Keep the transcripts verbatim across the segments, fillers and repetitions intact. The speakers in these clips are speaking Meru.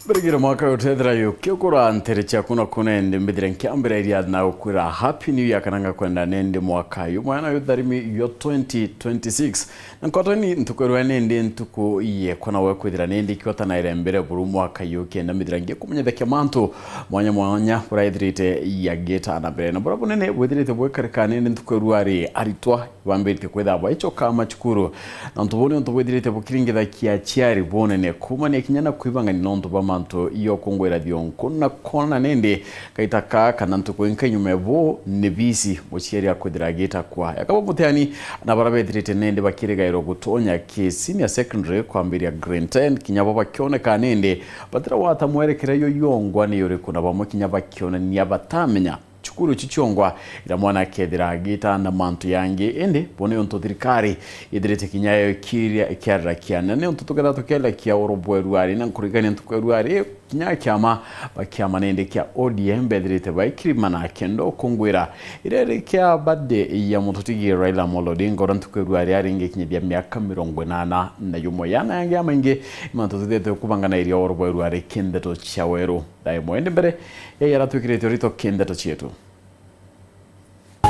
Mbirigire mwaka uyu utethira yukiukura ntere ciaku na kuna indi mbithire nkiambiriria na gukwira Happy New Year kana ngakwenda nindi mwaka uyu mwana uyu tharimi yo twenty twenty-six. Na nkwatoni ntuku irwe nindi ntuku yekwa nawe kwithira nindi kiotanaire mbere buru mwaka uyu kenda mbithira ngikumenyethakia mantu mwanya mwanya buraithirite yagita na mbere na bura bunene bwithirite bwikarika nindi ntuku irwe ari aritwa bambiritie kwithagwa icoka macukuru. Na untu buu ni untu bwithirite bukiringithakia aciari bunene kuumania kinya na kwibangania nontu bwa mantu yokungwira thionku na kwona nindi gaita kaa kana ntuku inka inyuma buu ni bisi muciari akwithira agitakwa yakaba muteani na bara bethirite nindi bakirigairwa gutonya ki senior secondary kwambiria grade ten kinya bo bakioneka nindi batirawata mwerekera yo yongwa ni uriku na bamwe kinya bakionania batamenya cukuru ici ciongwa ira mwana akethira agita na mantu yangi indi bo ni untu thirikari ithirite kinya yo ikiria ikiarira kiana ni untu tuketha tukiarira kia oro bweru ari na nkurigania ntuku eru ari kinya kiama ba kiama nindi kia O D M bethirite baikirima na kendo kungwira ira iri kia birthday ya mututigi Raila Amolo Odinga ura ntuku eru ari ari ngikinyithia miaka mirongo inana na yumwe yana yangi amaingi mantu tuthete kubangana iria oro bweru ari kindeto cia weru. Thaa imwe indi mbere ya iria aratwikiritio rito ki ndeto cietu.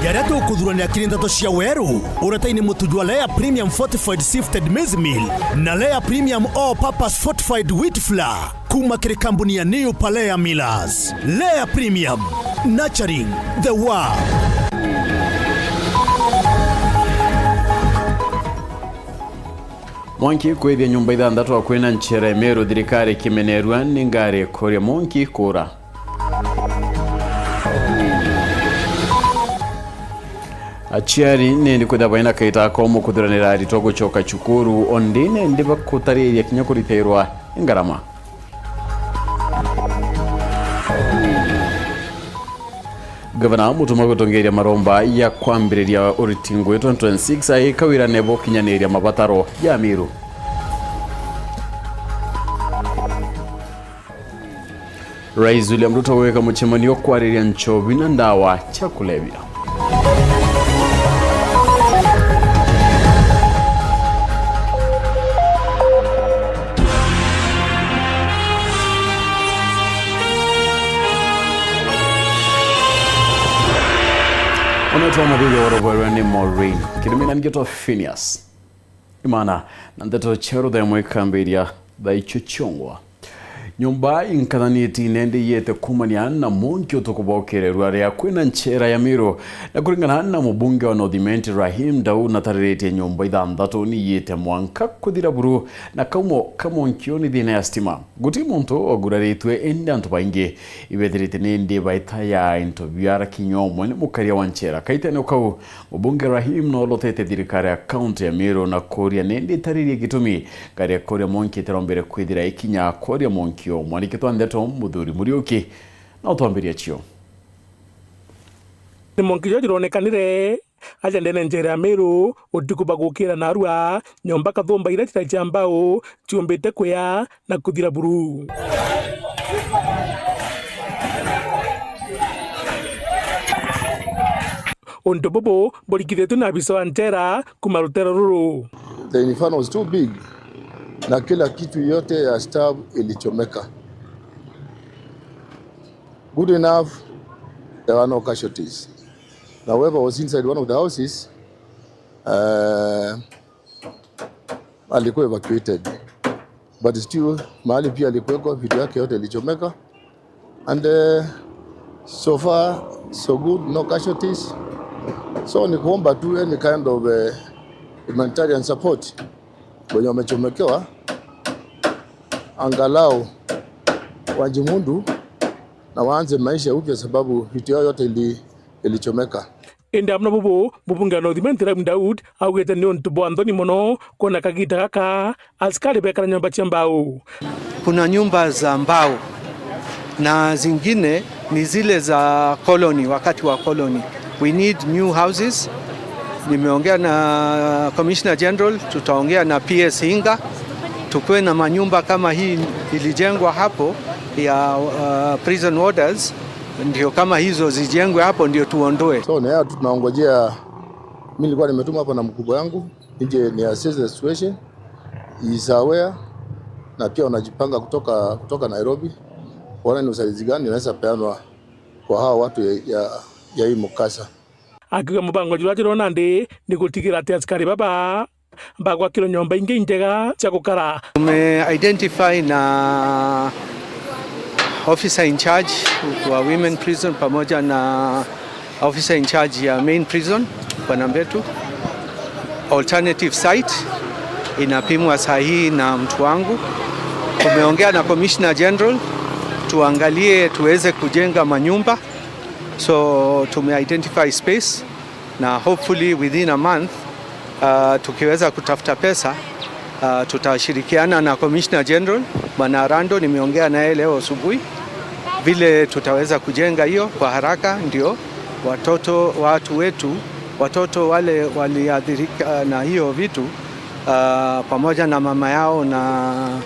Jaria tukuthurania kiri ndeto cia weru, uretaini mutu jwa Lea Premium Fortified Sifted Maize Meal na Lea Premium All Purpose Fortified Wheat Flour kuma kiri kambuni ya New Palea Millers. Lea Premium, nurturing the world. Mwanki kwithia nyumba ithanthatu akwina nchera ya Meru, thirikari ikimenerua ni ngari kuria mwanki kura. Aciari nindi kwithia baina kaita komu kuthuranira aritwa gucoka cukuru, o ndi nindi bakutariria kinya kuritairwa ngarama. Gavana Mutuma gutongeria maromba ya kwambiriria uriti ngui twenty twenty-six aika wira nebo kinyaniria mabataro ja Miru. Rais William Ruto gwika mucemanio kwariria nchobi na ndawa cia kulevya. Ona twa muthiria oro bwerwe ni Maureen. Kirimi na ngeto Phineas. Imana na ndeto cia ruthemo ikambiria thaa icio ciongwa. Nyomba inkathanitie inende iyete kumania na mwanki utuku bokere rwaria kwina nchera ya Miru, na kuringana na mubunge wa North Imenti Rahim Daud natariritie nyomba ithanthatu ni iyete mwanka kuthira buru na kaumo ka mwanki uu ni thina ya stima. Guti muntu oguraritwe indi antu baingi ibethirite nindi baita ya into biara kinya umwe ni mukaria wa nchera kaitene kau. Mubunge Rahim noolotete thirikari ya kaunti ya Meru na kuuria nindi itaririe gitumi ngari ya kuria mwanki itarombere kwithira ikinya kuria mwanki o mwaniki twa ndeto Muthuri Muriuki na utwambiria cio. Ni mwanki jo jironekanire aja ndene njera ya Meru utiku bagukira narua nyomba kathumba ira cira cia mbau ciumbite kuya na kuthira buru. Untu bubu burikithitue na abisa wa njera kuma rutero ruru. The inferno was too big na kila kitu yote ya staff ilichomeka. Good enough, there were no casualties. Na whoever was inside one of the houses, uh, alikuwa evacuated. But still, mahali pia alikuwekwa, vitu yake yote ilichomeka. And, uh, so far, so good, no casualties. So ni kuomba tu any kind of, uh, humanitarian support. Wenye wamechomekewa, angalau wajimundu na waanze maisha upya, sababu vitu yao yote ili-, ilichomeka. Indi amwe na bubu, mubunge wa North Imenti Rahim Daud augite ni untu bwa nthoni mono kwona kagita gaka asikari bekara nyomba cia mbau. Kuna nyumba za mbao na zingine ni zile za colony, wakati wa colony. We need new houses. Nimeongea na Commissioner General, tutaongea na P S Hinga, tukuwe na manyumba kama hii ilijengwa hapo ya, uh, prison warders, ndio kama hizo zijengwe hapo, ndio tuondoe. So, na yeye tu tunaongojea, mimi nilikuwa nimetumwa hapa na mkubwa yangu, nije ni assess the situation. He is aware. na pia wanajipanga kutoka, kutoka Nairobi, waone ni usaidizi gani unaweza peanwa kwa hawa watu ya, ya, ya hii mkasa. Akiuga mubango juria juriho nandi ni gutigira ati asikari baba bagwakirwa nyomba ingi injega cia gukara. Tume identify na officer in charge wa women prison pamoja na officer in charge ya main prison, Bwana Mbetu. Alternative site inapimwa saa hii na mtu wangu. Tumeongea na Commissioner General, tuangalie tuweze kujenga manyumba. So tume identify space na hopefully within a month, uh, tukiweza kutafuta pesa, uh, tutashirikiana na Commissioner General, Bwana Arando, nimeongea naye leo asubuhi, vile tutaweza kujenga hiyo kwa haraka, ndio watoto, watu wetu, watoto wale waliathirika na hiyo vitu, uh, pamoja na mama yao na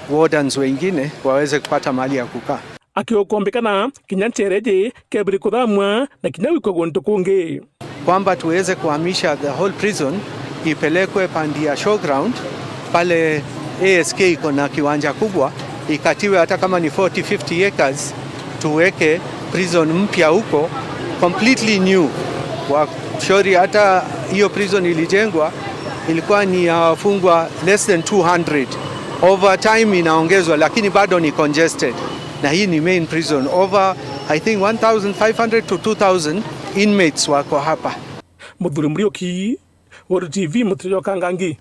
wardens wengine waweze kupata mahali ya kukaa. Akiukombekana kinya nchere iji kebiri kuthamwa na kinya gwikwa guntu kungi. Kwamba tuweze kuhamisha the whole prison ipelekwe pande ya showground pale A S K iko na kiwanja kubwa, ikatiwe hata kama ni forty, fifty acres, tuweke prison mpya huko, completely new. Wa shauri hata hiyo prison ilijengwa ilikuwa ni ya wafungwa less than two hundred. Over time inaongezwa, lakini bado ni congested. Na hii ni main prison. Over, I think, one thousand five hundred to two thousand inmates wako hapa. Muthuri Muriuki, Weru T V, Mutiri jwa Kangangi.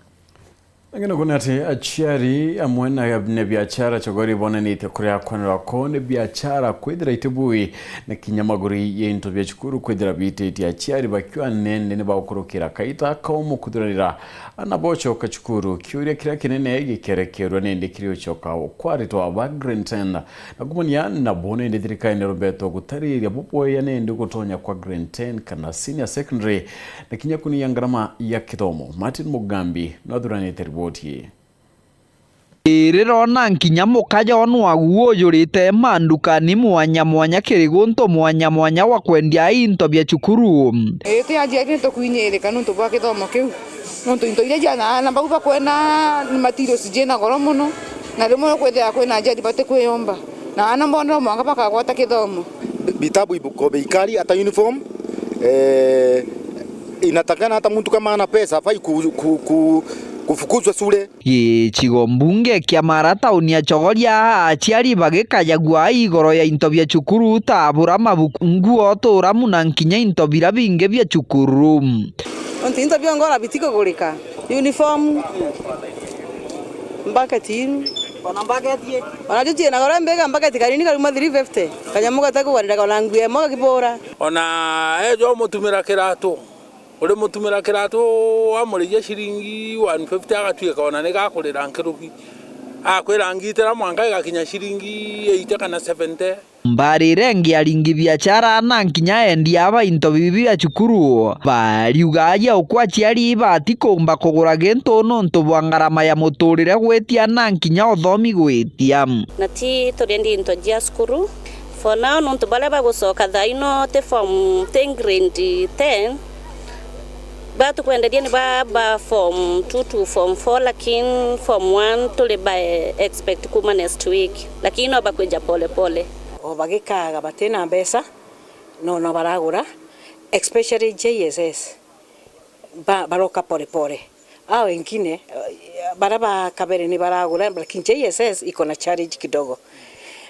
Angĩ nĩkuona atĩ aciari amwe na ne biachara Chogori bonanitie kuria kwanirwa kwao ni biachara kwithira itibui na kinya maguri ya into bia cukuru kwithira biititie aciari bakiuga nende ni bagukurukira kaita kao mukuthuranira ana bocoka cukuru. Kiuria kiria kinene gikerekerwa nende kiri ucoka kwaritwa ba grade ten na kumania nabo nende thirikari ni rumbetwo gutariria buboya nende gutonya kwa grade ten kana senior secondary na kinya kunyia ngarama ya kithomo. Martin Mugambi no athuranite riboti ii. Rirona nkinya mukaja o nwagu ujurite mandukani mwanya mwanya kiri guntu mwanya mwanya gwa kwendia into bia cukuru. Ii, ti aciari ni tukwinyirika niuntu bwa kithomo kiu, niuntu into iria ciana aana bau bakwenda ni materials ciina goro mono, na rimwe ukwithira kwina aciari batikwiyomba, na aana bonthe no mwanka bakagwata kithomo. Vitabu iko bei kali, hata uniform, eh, inatakana hata mtu kama ana pesa hafai ku, ku, ku, kufukuzwa shule. Gicigo mbunge kia Mara tauni ya Chogoria, aciari bagikayagua igoro ya into bia cukuru ta bura, mabuku, nguo, turamu na nkinya into bira bingi bia cukuru. Ontu into biongo ora bitikugurika, uniform, mbaketi iu. Ona mbaketi ii. Ona cio ciina goro mbiga mbaketi karini karuma three fifty. Kanyamu gatakugwarira ona nguo imwe gakibura. Ona ejo umutumira kiratu. Urimutumira kiratu, wamurija ciringi one fifty, agatuika ona ni gakurira nkiruki. Akwira ngitira mwanka igakinya ciringi eighty kana seventy. Mbarire ingi, aringi biachara na nkinya endia ba into bibi bia cukuru bariuga aja ukwa aciari ibati kuumba kugura gintu nontu bwa ngarama ya muturire gwitia na nkinya uthomi gwitia. Na ti turiendia into cia cukuru for now, nontu baria bagucoka thaa ino ti form, ti grade ten, batukwenderia ni ba, ba form two to form four, lakini form one turi ba expect kuma next week, lakini no bakwija pole pole. O bagikaga batina mbeca, no, no baragura, especially J S S, ba, baroka pole pole. Ao wengine, eh, baria ba kabere ni baragura, lakini J S S iko na challenge kidogo.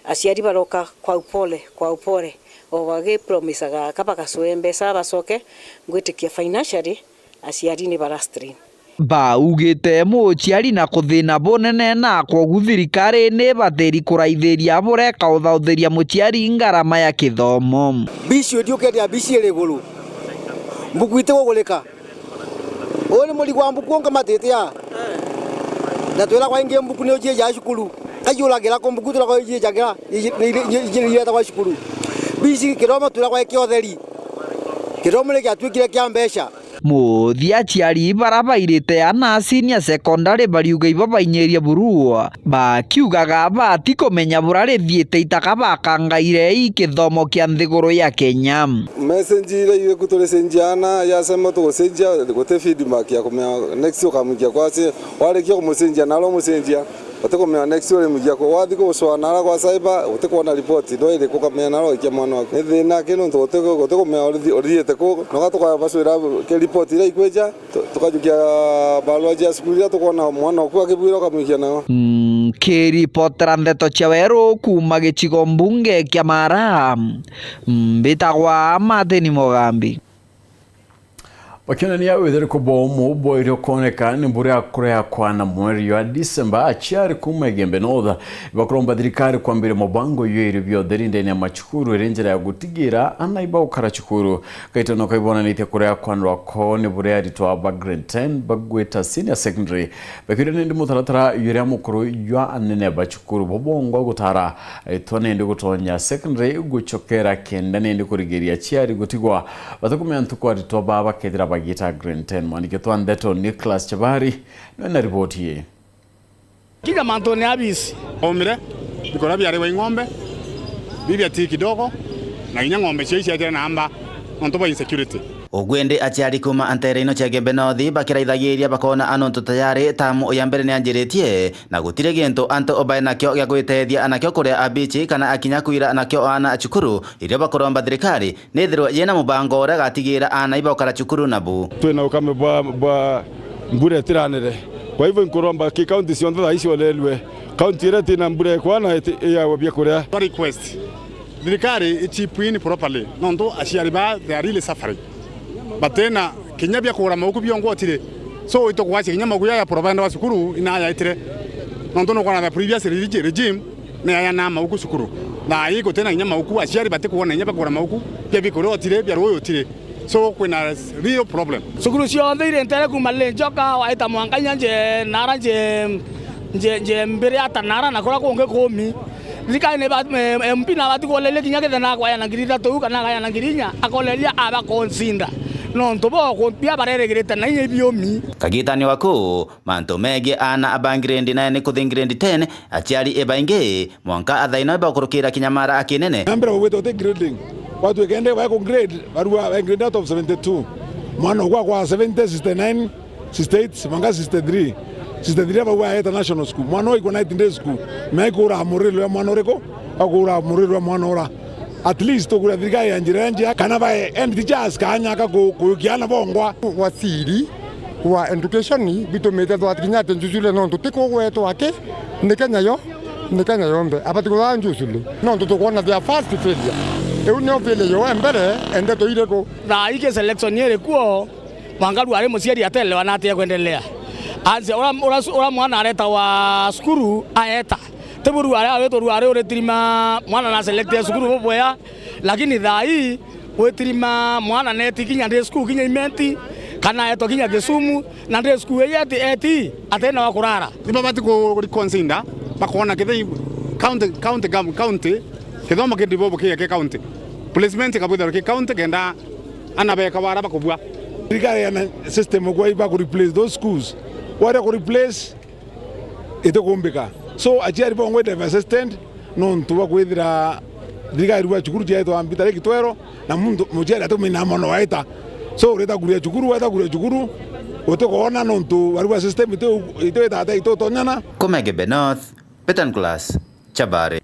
Aciari baroka kwa upole, kwa upole. O bagipromisaga ka bagacue mbeca bacoke, ngwitikia financially, aciari ni bara strain. Baugite muciari na kuthina bunene na kwogu thirikari ni ibatiri kuraithiria bureka uthauthiria muciari ngarama ya kithomo. Bici udiukete ya bici iri iguru. Mbuku itigugurika. Uu ni murigo wa mbuku unkamatite aa. Na twiragwa ingi mbuku ni uciijaga cukuru. Kaji uragira ku mbuku twiragwa ijiijagira, iji-, ni iri-, iji-, iji-, iretagwa cukuru. Bici kithomo twiragwa iki utheri. Kithomo ni giatuikire kia mbeca. Muthia aciari bara bairite ana senior secondary bariuga ibo bainyirie buru. Bakiugaga bati kumenya bura rithiite itaka bakangaire i kithomo kia nthiguru ya Kenya. Message iria iku turicenjia ana, yasema tugucenjia, guti feedback ya kumenya next ukamwikia kwase, warikia kumucenjia, naro umucenjia. Utikumenya next uri mugia ku, wathi kucwa nara kwa cyber, utikwona report, no iri kukamenya nara ikia mwana waku. Ni thina ki nontu uti-, utikumenya uri-, urithiite ku, noga tukabacwira ki report iria ikwija, tu-, tukajukia barua cia cukuru iria tukwona mwana waku akibwira ukamwikia nao. Nkiripotera ndeto cia weru kuuma gicigo mbunge kia Mara, mbitagwa Martin Mugambi. Bakionania withiriku bwa umu bwaire ukwoneka ni buria kuria kwana mweri jwa December, aciari kuuma Igembe North bakuromba thirikari kwambiria mubango jwa irio bia utheri ndene ya macukuru iri njira ya gutigira ana ibaukara cukuru. Kaitano kau ibonanitie kuria kwanirwa kwao ni buria aritwa ba grade ten bagwita senior secondary bakiuria nindi mutaratara juria mukuru jwa anene ba cukuru bobongwa gutara aritwa nindi gutonya secondary gucokera kenda nindi kurigiria aciari gutigwa batakumenya ntuku aritwa baa bakethira bagiita grade ten. Mwandiki wetu wa ndeto Nicholas Chabari niwe na riboti ii. Kinya mantune ya bisi. Omire, bikora biari wa ing'ombe, bibia ti kidogo, na inya ng'ombe cio icietire namba, nontu bwa insecurity. Ugwindi aciari kuuma nteere ino cia Gembe North bakiraithagiria bakona anontu tayari tamu ya mbere ni anjiritie, na gutiri gintu antu bae nakio gia gwitethia anakio kuria abichi kana akinya kwira anakio ana cukuru, irio bakuromba thirikari nithirwe yina mubango uria gatigira ana ibaukara cukuru nabu. Twina ukame bwa, bwa mbura itiranire. Kwa hivyo, nkuromba ki kaunti cionthe thaa ici orerue. Kaunti iria itina mbura ikwana iti-, iyagwa biakuria. Twa request thirikari i chip in properly, nontu aciari baa, they are really suffering. Batina kinya bia kugura mauku biongwa utiri. So, itukugwacia kinya mauku ya, ya provider wa cukuru inayaitire. Nontu nukwona the previous regi-, regime ni yayana mauku cukuru. Thaa ii gutina kinya mauku, aciari batikwona kinya bia kugura mauku, bia bikuria utiri, bia ruuji utiri. So, kwina real problem. Cukuru cionthe iri ntere kuuma Lile Njoka, waita mwanka inya nje, nara nje, nje, nje mbere ata nara na kuria kungi kumi. Thirikari ni ba-, eh, M P nabati kuoleria kinya kethira na akwaja na ngiri ithatu kana akaya na ngiri inya, akoleria aba consider. Nontu bo ku-, bia barerigirite na inya ibiumi. Kagitani waku, mantu megie ana aba grade nine kuthi grade ten, aciari ibaingi, mwanka athaina bakurukira kinya mara akinene. Na mbere ugwite uti grading. Watu ikende wa ku grade, barua wa grade out of seventy-two. Mwana ugwa kwa seventy, sixty-nine, sixty-eight, mwanka sixty-three. Sixty-three bau aeta national school. Mwana uyu ikwa night day school. Na ikura muriro ya mwana uriku? Akura muriro ya mwana ura. At least tukura thirikari ya njira ya njia, kana bae end teachers kanya ka ku-, kuyukia ana bongwa. Wasiri wa education bitumite twatikinya ati njujule nontu ti kugwetwa aki, ni Kenya yo, ni Kenya yonthe. Abati kuthaa njujule nontu tukwona their first failure. Iu nio failure yo mbere, endeto iriku? Thaa ii ki selection iri kuo, mwanka ruari muciari atelewa na atia kwendelea. Anze ura, ura, ura mwana aretawa cukuru aeta. Ti bu ruari awitwa ruari uritirima mwana na selected cukuru bubwea, lakini thaa ii witirima mwana neti kinya ndi cukuru kinya Imenti, kana etwa kinya Kisumu, na ndi cukuru ii eti, eti, atina wa kurara. Ni babati ku reconsider, bakona kethira county, county gov-, county, kithomo ki devolve kiya ki county. Placement ikabwithirwa ki county kenda ana beka bara bakubua. Thirikari yana system kwa iba ku replace those schools. Ware ku replace itikumbika. So, aciari bongwa idiver assistant, nontu bwa kwithira thirikari rua cukuru ciaitwa mbitari kitwero, na muntu muciari atumina mono waita. So, ureta kuria cukuru, waita kuria cukuru, utikuona nontu barua system itu, itu itata itutonyana. Kuma Igembe North, Betan Class, Chabari.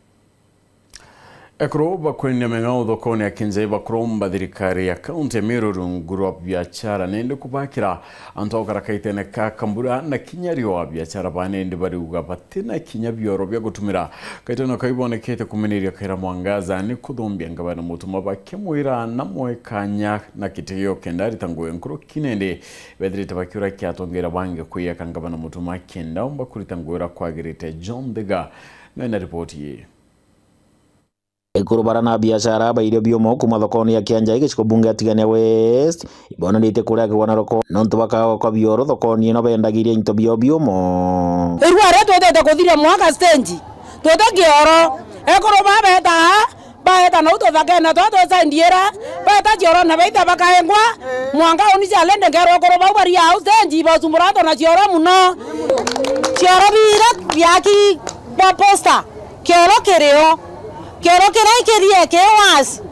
Ekuru bakwenia meng'ao thokone ya Kinjai bakuromba thirikari ya kaunti ya Meru rungu rwa biachara nindi kubakira antu a gukara kaitene ka kambura na kinya riua. Biachara ba nindi bariuga batina kinya bioro bia gutumira. Kaitene kau ibonekete kuminiria Kawira Mwangaza ni kuthumbia ngavana Mutuma bakimwira na mwe kanya na kitigio kenda arita ngugi nkuruki nindi bethirite bakiura kia atongeria bangi kwiyaka ngavana Mutuma kenda umba kurita ngugi uria kwagirite. John Thiga nena ripoti ii. Ekuru bara na biashara ba irio biumo kuma thokoni ya Kianjai gicigo bunge ya Tigania West ibonanitie kuria kigwa na roko nontu bakagwa kwa bioro thokoni ino bendagiria into bio biumo. Irua ria twitite kuthiria mwaka stage twite kioro, ekuru ba betaa baeta nau tuthakene twa twisaindiira, beta ciorone baita bakaengwa, mwanka uni cialende nkerwa ekuru bau baria au stage ibocumbura antu na cioro muno. Cioro biira biaki bwa posta. Kioro kirio, kioro kiria ikithie ki worse.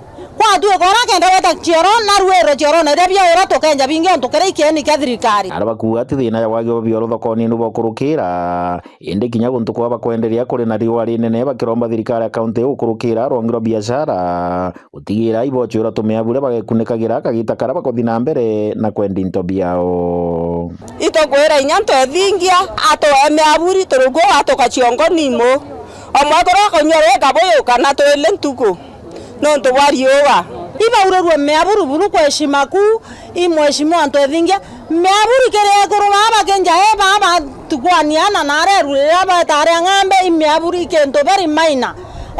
Kwatuika uria kenda gweta cioro, na ruirwe ciorone iria biaura tukenja bingi untu kiria ikieni kia thirikari. Aria bakuuga ati thina ya wagi wa bioro thokoni ni bokurukira, indi kinya guntu kwa bakwenderia kuri na riua rinene, bakiromba thirikari ya kaunti gukurukira rwangi rwa biashara, gutigira ibocwirwa tumiabu ria bagekunikagirwa kagita karia bakuthi na mbere na kwendi into biao. Itukwira inya ntwethingia atuee miaburi turungu atuka ciongo nimu. O mwekuru akonyua rwika buyu kana twili ntuku nontu bwa riua. Ibaurirue miaburi buru kwa heshima kuu, i mheshimiwa ntwethingia. Miaburi kiri ekuru baa bakinja e baa batukwania na nareru riria betare ng'ambe, i miaburi i kintu very minor.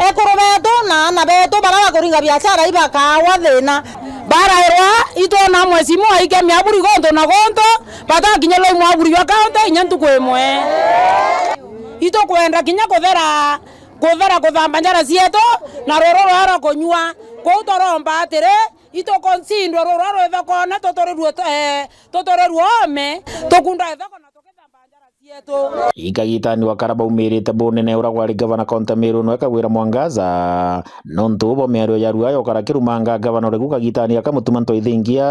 Ekuru betu na aana betu baria bakuringa biashara ibakaagwa thina. Barairwa itwona mheshimiwa aike miaburi guntu na guntu, batakinyirwa i mwaburi jwa kaunti inya ntuku imwe. Itukwenda kinya kuthera, kuthera kuthamba njara cietu na ruru rwao rwa kunyua. Kuu turomba atiri, itukonsindwe ruru rwi thokone, tuturirue, eh, tuturirue ome, tukunda ithoko na tukithamba njara cietu. Ikagitani wa karia baumirite bunene uria gwari gavana kaunti ya Meru nwe Kawira Mwangaza, nontu bo miario ya rua yokara kirumanga gavana uriku kagitani gaka Mutuma Ntoithingia,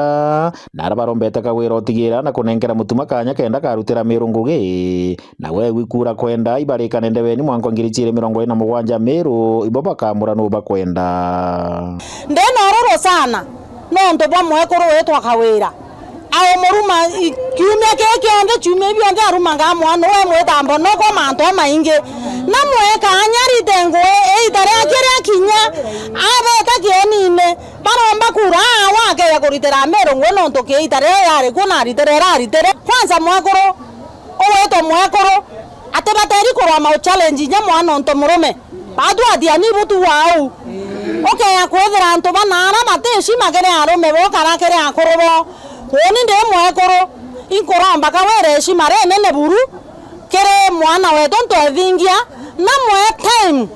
na aria barombete Kawira utigira na kunenkera Mutuma kanya kenda karutira Meru ngugi, na we gwikura kwenda ibarikane ndeweni mwanka ngiri ciiri mirongo iri na mugwanja Meru, ibo bakamura nu bakwenda. Ndi na ururu sana nontu bwa mwekuru witwa Kawira. Aumuruma i-, kiumia kii kionthe, ciumia ibi bionthe arumangaa mwana uwe mwitambo noko mantu amaingi. Na mweka anyarite ngui iita riake ria kinya, abeta kienine, baromba kura awa akeja kuritira Meru ngui nontu kiita riria yari kuo na aritire ira aritire. Kwanza mwekuru, ugwitwa mwekuru, atibateri kurwa mau challenge inya mwana untu murume. Batwatia ni butu wau. Ukeya kwithira antu bana ara bati heshima kiri arume bo kana kiri akuru bo. Uuni ndi mwekuru, inkuromba Kawira heshima rinene buru kiri mwana wetu Ntwethingia, na mwe time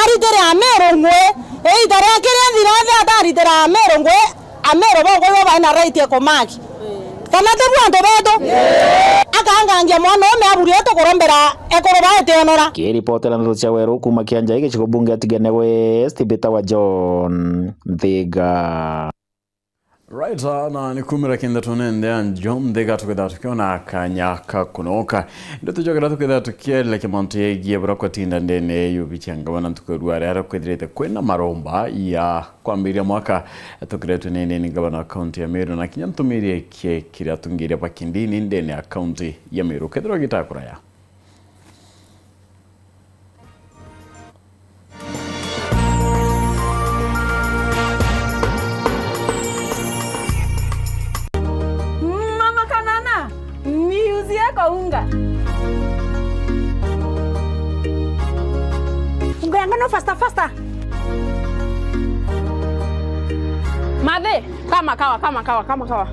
aritire Ameru ngui, iita ria kiria thira thi ataritira Ameru ngui, Ameru bongwa ibo baina right ya kumaki. Kana ti bu antu betu? Akangangia mwana ume aburi etu kurombera ekuru baetionora. Kiripotera ndeto cia Weru kuuma Kianjai gicigo bunge ya Tigania West, mbitawa John Nthiga. Right, ah, na ni kumira kinda tunende ya John Nthiga tukitha tukiona kanya ka kunoka. Ndeto jogera tukitha tukielekia mantu yegie bura kwatinda ndene yubi cia ngabana ntuku rua ria kwithirite kwina maromba ya kwambiria mwaka, tukiretwe ni nini ngavana wa kaunti ya Meru na kinya ntumirie kie kiria tungiria bakindini ndene ya kaunti ya Meru. Kethirwa gitakuraya. Mama Kanana, niuzie kaunga. Unga ya ngano faster, faster. Mathe, kama kawa, kama kawa, kama kawa.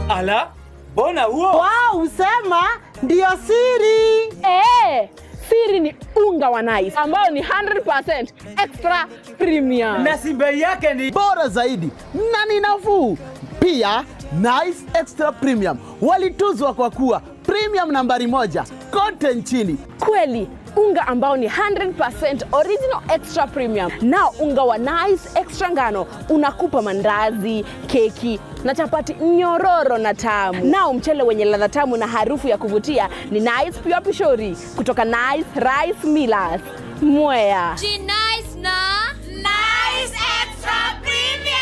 Ala, mbona huo? Wow, usema ndio siri. Eh, siri ni unga wa Nice ambao ni hundred percent extra premium. Na si bei yake ni bora zaidi na ni nafuu. Pia, Nice Extra Premium walituzwa kwa kuwa premium nambari moja kote nchini. Kweli, unga ambao ni hundred percent original extra premium. Nao unga wa Nice Extra ngano unakupa mandazi, keki na chapati nyororo na tamu. Nao mchele wenye ladha tamu na harufu ya kuvutia ni Nice Pure Pishori kutoka Nice Rice Millers, Mwea. Ji Nice na Nice Extra Premium.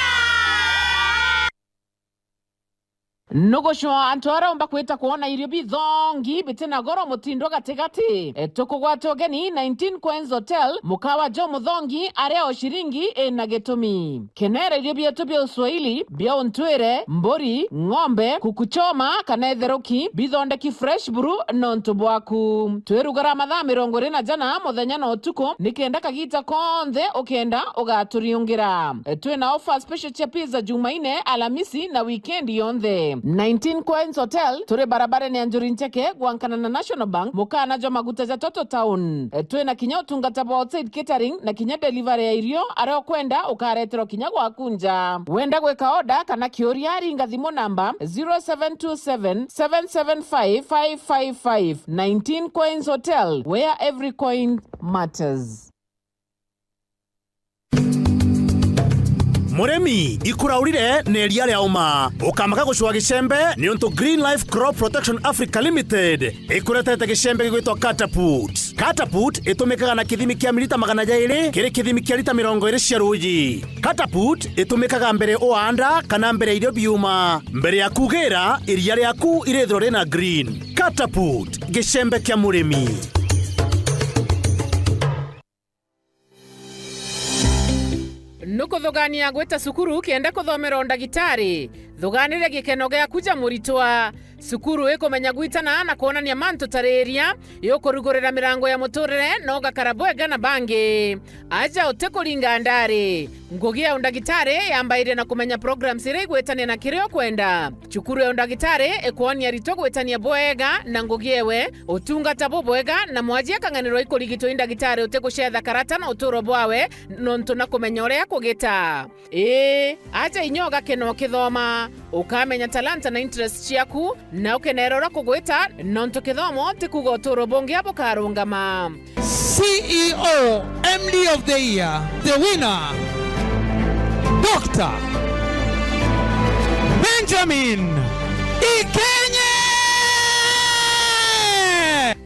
Nugucwa antu aria umba kwita kwona irio bithongi bitina goro mutindo gatigati. E, tukugwata ugeni nineteen Coins Hotel, mukawa jo muthongi aria o ciringi ina gitumi. Kenera irio bietu bia uswahili, bia untwire, mburi, ng'ombe, kuku choma, kana itheruki, bithondeki fresh buru nontu bwaku. Twirugara mathaa mirongo iri na jana muthenya na utuku, nikenda kagita konthe ukenda ugaturiungira. Twina offer special cia pizza Jumaine, Alamisi na weekend yonthe. Nineteen Coins Hotel, turi barabarene ya Njuri Ncheke, gwankana na National Bank, mukana jwa maguta ja Total Town. Twina kinya utungata bwa outside catering na kinya delivery ya irio, aria ukwenda ukareterwa kinya gwaku nja. Wenda gwika order kana kiuria, ringa thimu namba zero seven two seven, seven seven five, five five five. Nineteen Coins Hotel, where every coin matters. Murimi, ikuraurire na iria ria uma. Ukamaka gucua gicembe, niuntu Green Life Crop Protection Africa Limited ikuretete gicembe gigwitwa Catapult. Catapult itumikaga na kithimi kia milita magana jairi kiri kithimi kia lita mirongo iri cia ruuji. Catapult itumikaga mbere uaanda kana mbere irio biuma. Mbere ya kugira, iria riaku irithirwa rina green. Catapult, gicembe kia murimi. Nukuthugania gwita cukuru kenda kuthomera undagitari? Thuganire gikeno giaku ja muritwa. Cukuru ikumenya gwitana na kwonania mantu ta riria, iukurugurira mirango ya muturire na ugakara bwega na bangi. Aja utikuringa ndari. Ngugi ya undagitari yambairia na kumenya programs iria igwitania na kiria ukwenda. Cukuru ya undagitari ikwonia aritwa gwitania bwega na ngugi ewe, utungata bubwega, na mwaji akang'anirwa ikurigitwa i ndagitari utigucetha karata na uturo bwawe, nontu na kumenya uria kugita. Ii, aja inya ugakena ukithoma, ukamenya talanta na interest ciaku, na ukeneera uria kugwita, nontu kithomo ti kuuga uturo bungi bukarungama. C E O, M D of the Year, the winner, Doctor Benjamin Ikenye!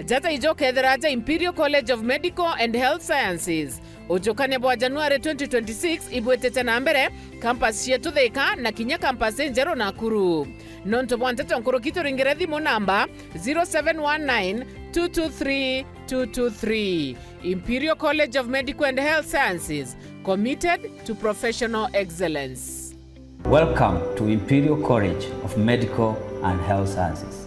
Jata ijo ukethira aja Imperial College of Medical and Health Sciences. Ujukania bwa January twenty twenty-six ibwitite na mbere, campus cietu Thika na kinya campus injeru Nakuru. Nontu bwa nteto nkuruki, turingire thimu namba zero seven one nine two two three two two three. Imperial College of Medical and Health Sciences, committed to professional excellence. Welcome to Imperial College of Medical and Health Sciences.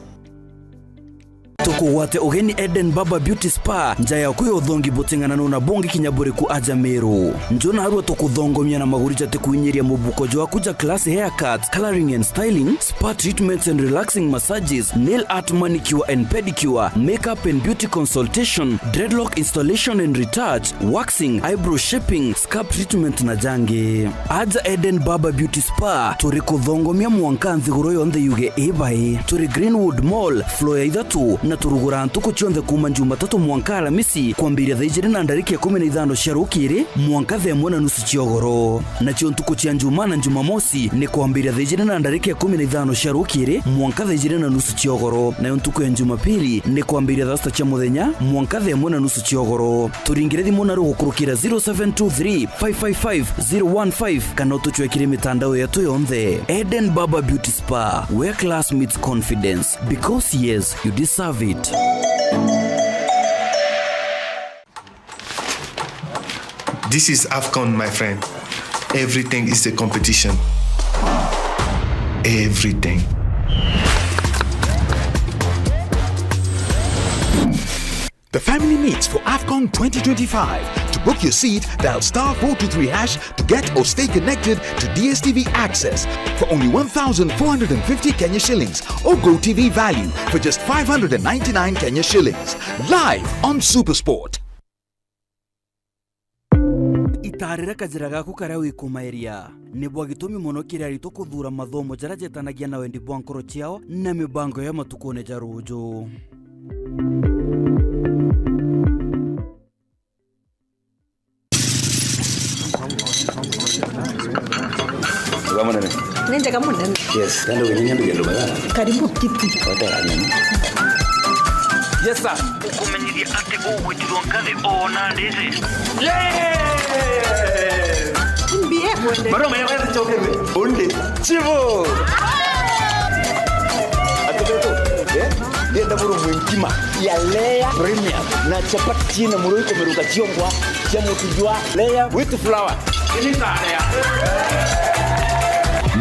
Tukugwate ugeni Eden Barber Beauty Spa, nja yaku ya uthongi buting'ananu na bungi kinya buriku aja Meru. Nju narua tukuthongomia na maguri jatikuinyiria mubuko jwaku ja class haircuts, colouring and styling, spa treatments and relaxing massages, nail art, manicure and pedicure, makeup and beauty consultation, dreadlock installation and retouch, waxing, eyebrow shaping, scalp treatment na jangi. Aja Eden Barber Beauty Spa, turi kuthongomia mwanka nthiguru yonthe yuge i bai. Turi Greenwood Mall, floor ya ithatu, na turuguraa ntuku cionthe kuuma Jumatatu mwanka Aramisi, kwambiria thaa ijiri na ndarika ikumi na ithano cia rukiri mwanka thaa imwe na nusu cia ugoro. Nacio ntuku cia Njumaa na Jumamosi ni kwambiria thaa ijiri na ndarika ikumi na ithano cia rukiri mwanka thaa ijiri na nusu cia ugoro, nayo ntuku ya Jumapili ni kwambiria thaa sita cia muthenya mwanka thaa imwe na nusu cia ugoro. Turingire thimu naru gukurukira zero seven two three five five five zero one five, kana utucwekire mitandao yetu yonthe. Eden Barber Beauty Spa, where class meets confidence. Because yes, you deserve it. This is AFCON, my friend. Everything is a competition. Everything. The family meets for AFCON twenty twenty-five. To book your seat, dial star four two three hash to get or stay connected to D S T V access for only one thousand four hundred and fifty Kenya shillings or Go T V value for just five hundred and ninety-nine Kenya shillings. Live on Supersport. Itarire kajira gaku karia wikumairia. Ni bwa gitumi mono kiri aritwa kuthuura mathomo jaria jetanagia na wendi bwa nkoro ciao na mibango ya matukune ja ruuju. Wega munene. Ni njega munene. Yes, ndio wenye ndio ndio baya. Karibu kiti. Hotel nini? Yes, sir. Ukumenyithia ati ugwitirwo ngathi ona nditi. Yes! Mbie kwende. Maroma ya wewe chokerwe. Undi. Chivo. Atubeto. Eh? Ndienda buru mwinkima ya layer premium na chapati china muro ikomeruka chiongwa cha mutu jwa layer with flour.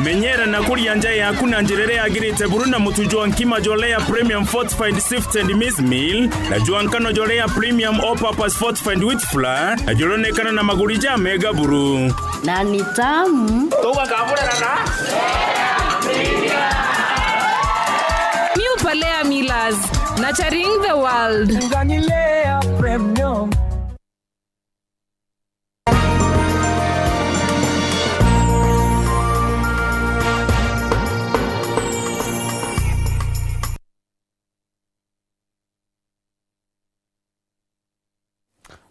Menyera na kuria nja yaku na njira iria yagirite buru na mutu jwa nkima jwa layer premium fortified sifted maize meal na jwa nkano jwa layer premium all purpose fortified wheat flour na juronekana na maguri ja mega buru. Na ni tamu. Tugakamurana na New Palea Millers, nurturing the world. Ngani Layer Premium.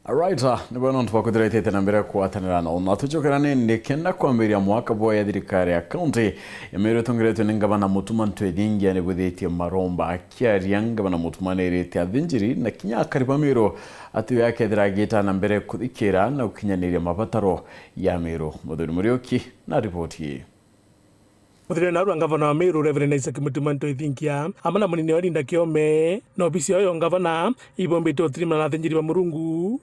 Alright, ah, ni bwega nontu bwa kwithira itite na mbere kugwatanira na una. Tucokera nindi kenda kwambiria mwaka bwa ya thirikari ya county ya Meru itongeretwe ni ngavana Mutuma Ntwethingia nibwithitie maromba. Akiaria, ngavana Mutuma nirite athinjiri na kinya akari ba Meru ati we akethira agita na mbere kuthikira na gukinyaniria mabataro ya Meru. Muthuri Muriuki na riboti ii. Muthirene narua ngavana wa Meru, Reverend Isaac Mutuma Ntwethingia, amwe na munini wa Linda Kiome, na obisi yao ya ngavana, ibombite utirimana na athinjiri ba Murungu,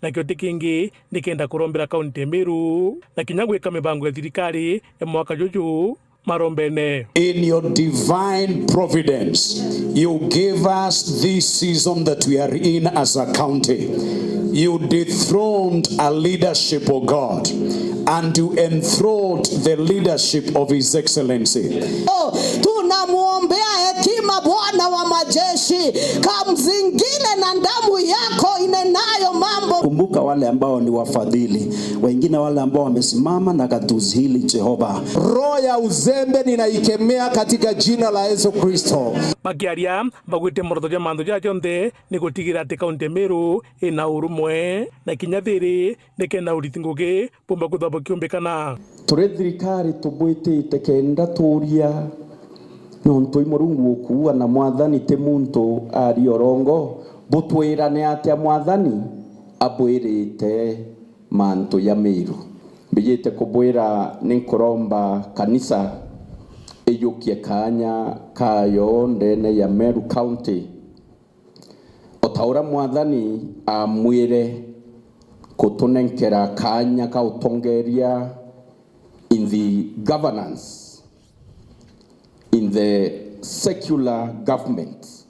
nakio ti kingi, nikenda kurombera kaunti ya Meru, na kinya gwika mibango ya thirikari ya mwaka juju marombene. In your divine providence, you gave us this season that we are in as a county. You dethroned a leadership, O God, and you enthroned the leadership of His Excellency. Oh, tunamwombea hekima, Bwana wa majeshi, kamzingire na damu yako inenayo mambo. Kumbuka wale ambao ni wafadhili, wengine wale ambao wamesimama na katuzi hili, Jehova. Roho ya uzembe ninaikemea katika jina la Yesu Kristo. Bakiaria, bagwite moroto ja mantu jaja jonthe ni gutigira ati kaunti ya Meru ina urumwe na kinya thiri, nikenda uriti ngugi bumba kwithwa bukiumbikana. Turi thirikari tubwitite kenda tuuria, nontu i Murungu ukuua na Mwathani ti muntu aria urongo, butwirane atia Mwathani abwirite mantu ja Meru? Mbijite kubwira, ni nkuromba kanisa ijukie kaanya kayo ndene ya Meru County, o ta uria Mwathani amwire kutunenkera kaanya ka utongeria in the governance, in the secular government.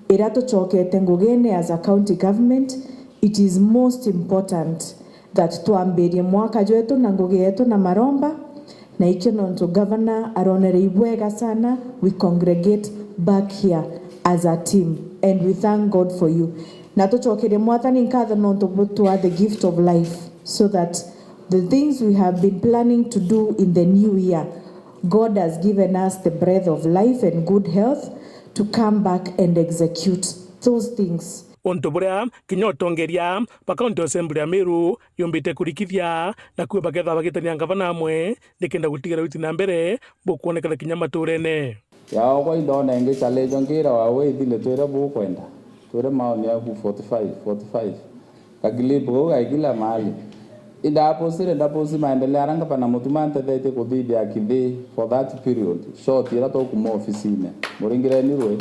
Iria tucokete ngugine as a county government, it is most important that twambirie mwaka jwetu na ngugi yetu na maromba, na ikio nontu governor aronere ibwega sana we congregate back here as a team, and we thank God for you. Na tucokerie Mwathani nkatho nontu butwa the gift of life, so that the things we have been planning to do in the new year, God has given us the breath of life and good health to come back and execute those things. Untu buria kinya utongeria ba County Assembly ya Meru yumbite kurikithia, nakuo bakethirwa bagitania ngavana amwe, nikenda gutigira witi na mbere bukwonekana kinya maturene. Yaokwa indona ingi challenge, ngira wa we ithile twire bukwenda, twire maoni yaku forty-five, forty-five. Ka clip kau gai kila mahali. Indapostire, ndaposti maendeleo aria ngavana Mutuma antethetie kuthithia Kithii for that period short iria tukuma ofisine. Muringireni rwe.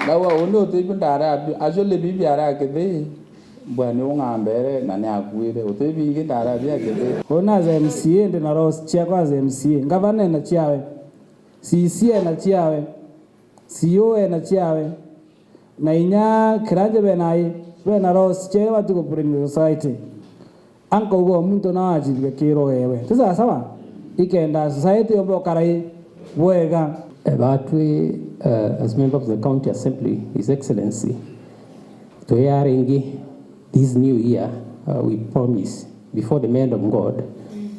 Ndauga, uni utibu ndarabia, actually bibi ara Kithii, mbwa ni ung'ambere na ni akuire. Utibu ingi ndarabia Kithii. Uni as M C A ndi na laws ciakwa as M C A. Ngavana ena ciawe. C C ena ciawe. C O ena ciawe. Na inya kiranje bena ai, bena laws ciawe bati ku bring society. Ankauga o muntu no acithike kiro ewe. Ti sawa sawa? Ikenda society yomba ukara i bwega. Eh, batwi, eh, as member of the County Assembly, His Excellency, tuyaringi this new year, uh, we promise before the hand of God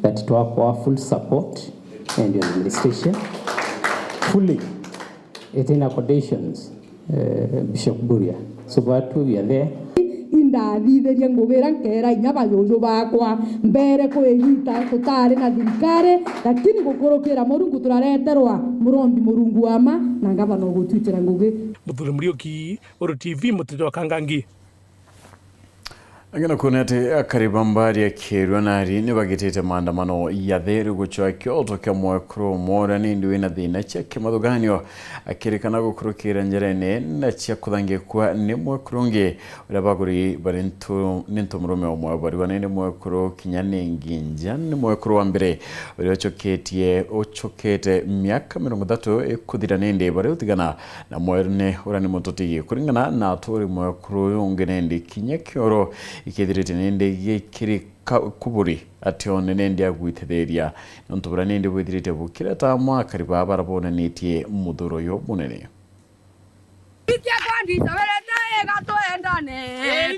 that to have our full support and your administration fully. It in accommodations, eh, Bishop Buria. So batwi, we are there. Indathithirie ngugi iria nkeera inya bajuju bakwa, mbere kwigita tutari na thirikari, lakini gukurukira Murungu turareterwa murombi Murungu wa ma na ngavana ugutwitira ngugi. Muthuri Muriuki, Uru T V, mutujo wa Kangangi. Angina kuona ati akari ba mbari ya Kirua nari ni bagitite maandamano ya thiri gucwa kioto kia mwekuru umwe uria nindi wina thina cia kimathuganio, akirikana gukurukira njerene na cia kuthangikua ni mwekuru ungi uria baguri bari ntu-, ni ntu murume umwe bariwa ni mwekuru kinya ni nginja ni mwekuru wa mbere uria ucoketie, ucokete miaka mirongo ithatu ikuthira nindi bari utigana na mwene uria ni mututigi. Kuringana na aturi mwekuru uyu ungi nindi kinya kioro ikithirite nindi gikiri ka-, kuburi ati one nindi agwitithiria nontu buria nindi bwithirite bukireta amwe akari baa bara bonanitie muthuro uyu munene. Itia kwandisa werete iga twendane,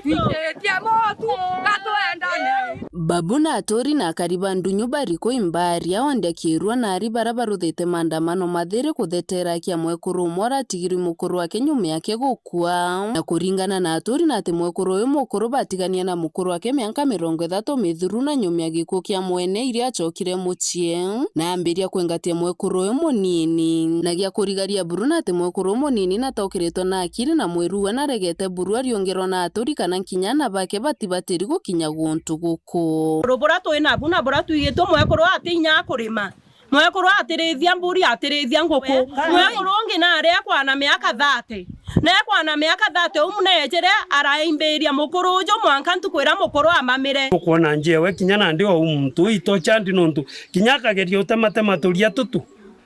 twititie mutu ga twendane. Buna aturi na akari ba ndunyu bari ku Imbaria, ondi akiirua na ari bara baruthite maandamano mathiri kuthetera aki ya mwekuru umwe uratigirwe mukuru wake nyuma yake gukua. Na kuringana na aturi na ati mwekuru uyu mukuru batigania na mukuru wake mianka mirongo ithatu mithuru na nyuma ya gikuu kia mwene iria acokire mucii na ambiria kwengatia mwekuru uyu munini. Na gia kurigaria buru na ati mwekuru uyu munini natokiritwe na akiri na mwiru we naregete buru ariungerwa na aturi kana nkinya ana bake batibatiri gukinya guntu guku. Rubura twi nabu na bura twigitwe mwekuru ati inya kurima. Mwekuru atirithia mburi, atirithia nguku. Mwekuru ungi nari ekwana miaka thirty. Na ekwana miaka thirty, umu neejire araimbiria mukuru uju mwanka ntuku iria mukuru amamire. Ukwona njewe kinya nandi o muntu itocha ndi nontu kinya akageria utematema turia tutu.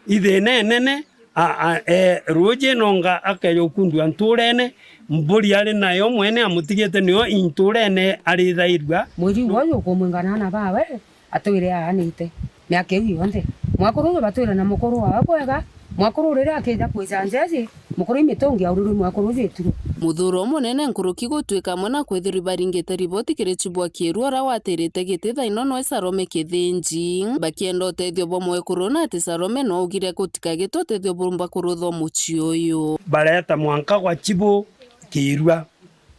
Ithina inene, a, a, e, ruuji nonga akeja ukundua nturene, mburi ari nayo mwene amutigite nio inturene arithairua. Mweri uyu ukumwingana ana bawe. Atwire aanite miaka iu yonthe. Mwekuru uju batwire na mukuru wawe bwega. Mwekuru riria akija kwija njeji, mukuru i mitungi aurirwe mwekuru uju ituru. Muthuro umunene nkuruki gutwika amwe na kwithirwa ibaringite riboti kiri Chibu wa Kiiru uria watirite giti thaino noe Salome Kithinji, bakienda utethio bwa mwekuru na ati Salome nwaugire gutikagite utethio burumba kuruthwa mucii uyu. Bareta mwanka gwa Chibu Kiirua.